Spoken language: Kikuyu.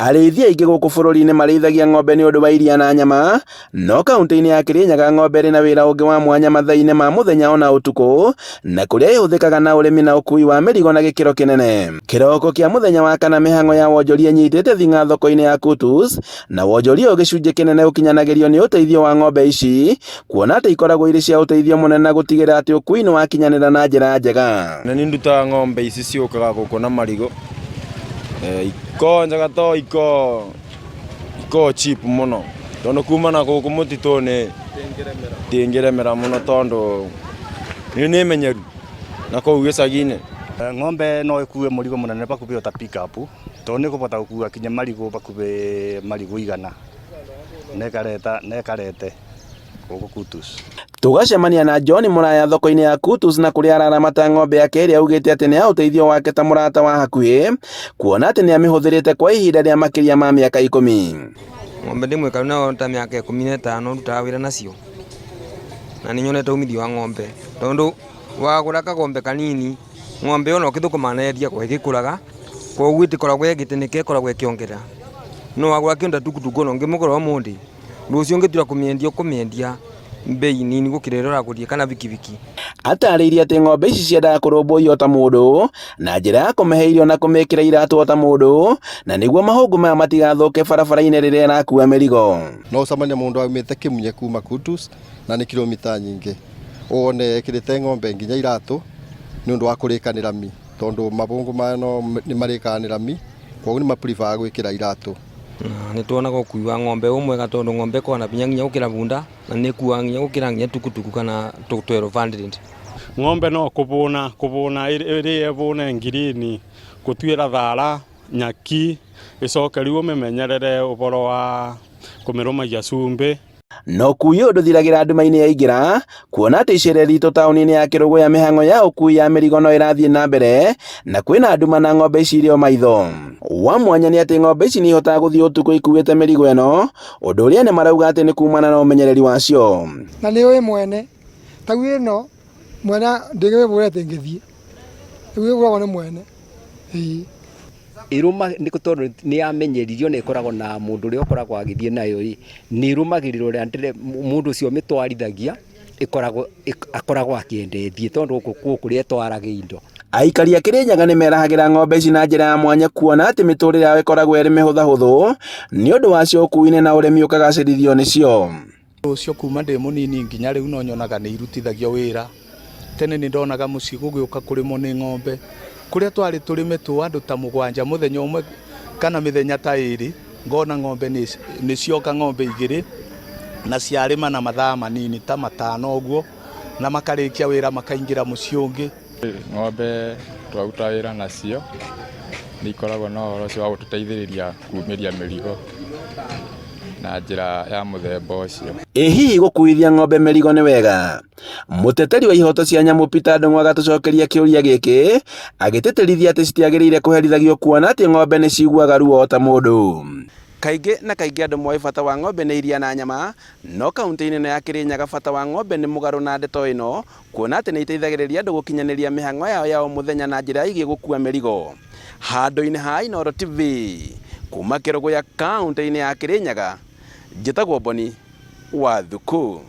Arĩithi aingĩ gũkũ bũrũri-inĩ marĩithagia ng'ombe nĩ ũndũ wa iria na nyama, no kauntĩ-inĩ ya Kĩrĩnyaga ng'ombe ĩrĩ na wĩra ũngĩ wa mwanya mathaa-inĩ ma mũthenya ona ũtukũ, na kũrĩa ĩhũthĩkaga na ũrĩmi na ũkui wa mĩrigo na gĩkĩro kĩnene. Kĩroko kĩa mũthenya wa kana mĩhang'o ya wonjoria ĩnyitĩte thing'a thoko-inĩ ya Kutus, na wonjoria ũyũ gĩcunjĩ kĩnene ũkinyanagĩrio nĩ ũteithio wa ng'ombe ici, kuona atĩ ikoragwo irĩ cia ũteithio mũnene na gũtigĩrĩra atĩ ũkui nĩ wakinyanĩra na njĩra njega. Na nĩ ndutaga ng'ombe ici ciũkaga gũkũ na marigũ, iko njega to iko iko cheap mũno, tondũ kuma na gũkũ mũtitũ-inĩ ndĩngĩremera mũno tondũ nĩ nĩ menyeru na kũu gĩcagi-inĩ. Ng'ombe no ĩkue mũrigo mũnene bakubĩ ota pick up, tondũ nĩ ĩkũbota gũkua kinya marigũ bakubĩ marigũ 100 na ĩkareta na ĩkarete gũkũ Kutus. Tũgacemania na John Mũraya thoko-inĩ ya Kutus na kũrĩa araramata ng'ombe yake ĩrĩa augĩte atĩ nĩ ya ũteithio wake ta mũrata wa hakuhĩ, kuona atĩ nĩ amĩhũthĩrĩte kwa ihinda rĩa makĩria ma mĩaka 10. Ng'ombe ndĩ nayo ta mĩaka 15 ndutaga wĩra nacio, na nĩ nyonete umithio wa ng'ombe, tondũ wagũra kagombe kanini, ng'ombe ĩyo ona ũkĩthũkũma nayo ĩthiaga ĩgĩkũraga, koguo ĩtĩkoragwo ĩgĩtĩnĩka ĩkoragwo ĩkĩongerera. No wagũra kĩndũ ta tukutuku ona ũngĩmĩgũra ũmũthĩ, rũciũ ũngĩtua kũmĩendia ũkũmĩendia mbei nini gũkĩra ĩrĩa ũragũrire kana bikibiki. Atarĩirie atĩ ng'ombe ici ciendaga kũrũmbũiyo ta mũndũ na njĩra ya kũmĩhe irio na kũmĩkĩra iratũ o ta mũndũ, na nĩguo mahũngũ maya matigathũke barabara-inĩ rĩrĩa ĩrakua mĩrigo. No ũcemanie mũndũ aumĩte Kĩmunye kuma Kutus na nĩ kilomita nyingĩ, wone ekĩrĩte ng'ombe nginya iratũ nĩ ũndũ wa kũrĩkanĩra mi, tondũ mabũngũ maya no nĩ marĩkaga nĩ rami, koguo nĩ ma prefer gwĩkĩra iratũ. Na nĩ tuonaga ũkui wa ng'ombe wĩ mwega tondũ ng'ombe ĩkoragwo na hinya nginya gũkĩra bunda na nĩ ĩkuaga nginya gũkĩra nginya tukutuku kana 1200. Ng'ombe no kũbũna kũbũna ĩrĩe ĩbũne ngirini, gũtuĩra thara, nyaki, ĩcoke rĩu ũmĩmenyerere ũboro wa kũmĩrũmagia cumbĩ. Na ũkui ũyũ ndũthiragĩra nduma-inĩ yaingĩra, kuona atĩ icere ritũ taũni-inĩ ya Kĩrũgũya mĩhang'o ya ũkui ya mĩrigo no ĩrathiĩ na mbere, na kwĩna nduma na ng'ombe ici irĩ o maitho. Wa mwanya nĩ atĩ ng'ombe ici nĩ ihotaga gũthiĩ ũtukũ ikuĩte mĩrigo ĩno, ũndũ ũrĩa ene marauga atĩ nĩ kumana na ũmenyereri wacio. Na nĩ ũĩ mwene, ta rĩu ĩno mwene ndĩngĩmĩbũra ĩtingĩthiĩ, rĩu ĩbũragwo nĩ mwene, ĩĩ. Ĩrũma nĩ tondũ nĩ yamenyeririo na ĩkoragwo na mũndũ ũrĩa ũkoragwo agĩthiĩ nayo ĩ, nĩ ĩrũmagĩrĩra ũrĩa mũndũ ũcio ũmĩtwarithagia ĩkoragwo akoragwo akĩenda ĩthiĩ tondũ gũkũ gwĩ kũrĩa ĩtwaraga indo. Aikari a Kĩrĩnyaga nĩ merahagĩra ng'ombe ici na njĩra ya mwanya kuona atĩ mĩtũrĩre yao ĩkoragwo ĩrĩ mĩhũthahũthũ nĩ ũndũ wacio ũkuui-inĩ na ũrĩmi ũkagacĩrithio nĩcio. Ũcio kuma ndĩ mũnini nginya rĩu no nyonaga nĩ irutithagio wĩra. Tene nĩ ndonaga mũciĩ gũgĩũka kũrĩmwo nĩ ng'ombe. Kũrĩa twarĩ tũrĩme twĩ andũ ta mũgwanja mũthenya ũmwe kana mĩthenya ta ĩrĩ, ngona ng'ombe nĩ cioka ng'ombe igĩrĩ na ciarĩma na mathaa manini ta matano ũguo, na makarĩkia wĩra makaingĩra mũciĩ ũngĩ. Ng'ombe twaruta wĩra nacio nĩ ikoragwo na ũhoro ũcio wa gũtũteithĩrĩria kumĩria mĩrigo na njĩra ya mũthemba ũcio. Ĩ hihi gũkuithia ng'ombe mĩrigo nĩ wega? Mũteteri wa ihoto cia nyamũ Peter Ndung'u agatũcokeria kĩũria gĩkĩ agĩtĩtĩrithia atĩ citiagĩrĩire kũherithagio kuona atĩ ng'ombe nĩ ciguaga ruo o ta mũndũ. Kaingĩ na kaingĩ andũ moĩ bata wa ng'ombe nĩ iria na nyama, no kauntĩ-inĩ ĩno ya Kĩrĩnyaga bata wa ng'ombe nĩ mũgarũ na ndeto ĩno, kuona atĩ nĩ iteithagĩrĩria andũ gũkinyanĩria mĩhang'o yao ya o mũthenya na njĩra ĩgiĩ gũkua mĩrigo. Handũ-inĩ ha Inooro TV, kuma Kĩrũgũya kauntĩ-inĩ ya Kĩrĩnyaga, njĩtagwo Boni wa Thuku.